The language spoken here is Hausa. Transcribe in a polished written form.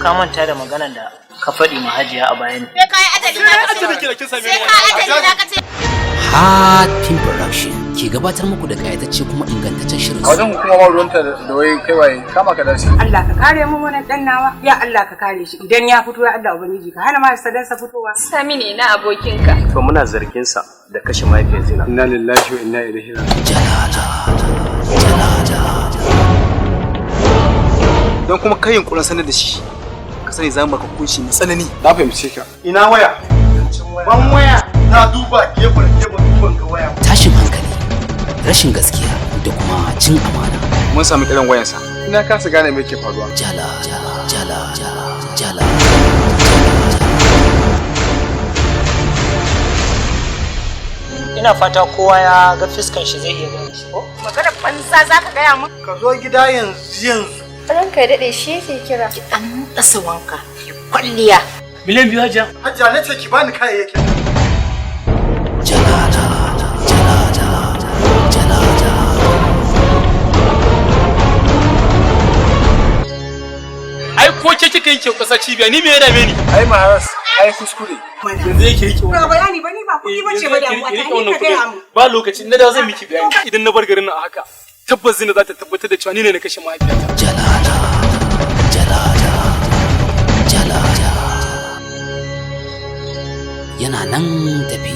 Ka manta da maganar da ka faɗi ma Hajiya a baya ne? Sai ka yi ajali na ka ce. Sai ka ajali na ka ce. Hatim Production ke gabatar muku da kayatacce kuma ingantaccen shirin A wajen hukuma ba ruwanta da wai kai waye, kama ka dace. Allah ka kare mu wannan dan nawa, ya Allah ka kare shi. Idan ya fito, ya Allah ubangiji ka hana ma sadansa fitowa. Sami ne na abokinka. To, muna zargin sa da kashe mahaifiyar Zina. Inna lillahi wa inna ilaihi raji'un. Jalala, Jalala. Don kuma kai yunkurin sanar da shi, ka sani za mu maka hukunci mai tsanani. Na fahimce ka. Ina waya? Ban waya. Na duba gefe da gefe, duban ga waya. Tashin hankali, rashin gaskiya da kuma cin amana. Mun samu kiran wayansa. Ina kasa gane me ke faruwa. Jala, Jala, Jala. Ina fata kowa ya ga fiskan shi zai iya gani shi ko? Magana banza zaka gaya mu? Ka zo gida yanzu yanzu. Ranka ya daɗe, shi yake kira. Ki dan dasa wanka, ki kwalliya. Miliyan 2, Hajiya. Hajiya, na ce ki bani kayayyakin. Jalala, Jalala, Jalala. Ai ko ke kika yanke kasa cibiya, ni me ya dame ni? Ai Maharas, ai kuskure. Yanzu yake rike Ba bayani ba, ni ba kuɗi bace ba, damuwa ta ni ka gaya mu. Ba lokaci na da zan miki bayani. Idan na bar garin nan a haka, tabbas Zina za ta tabbatar da cewa ni ne na kashe mahaifiyata. Jalala, Jalala, Jalala. Yana nan tafi.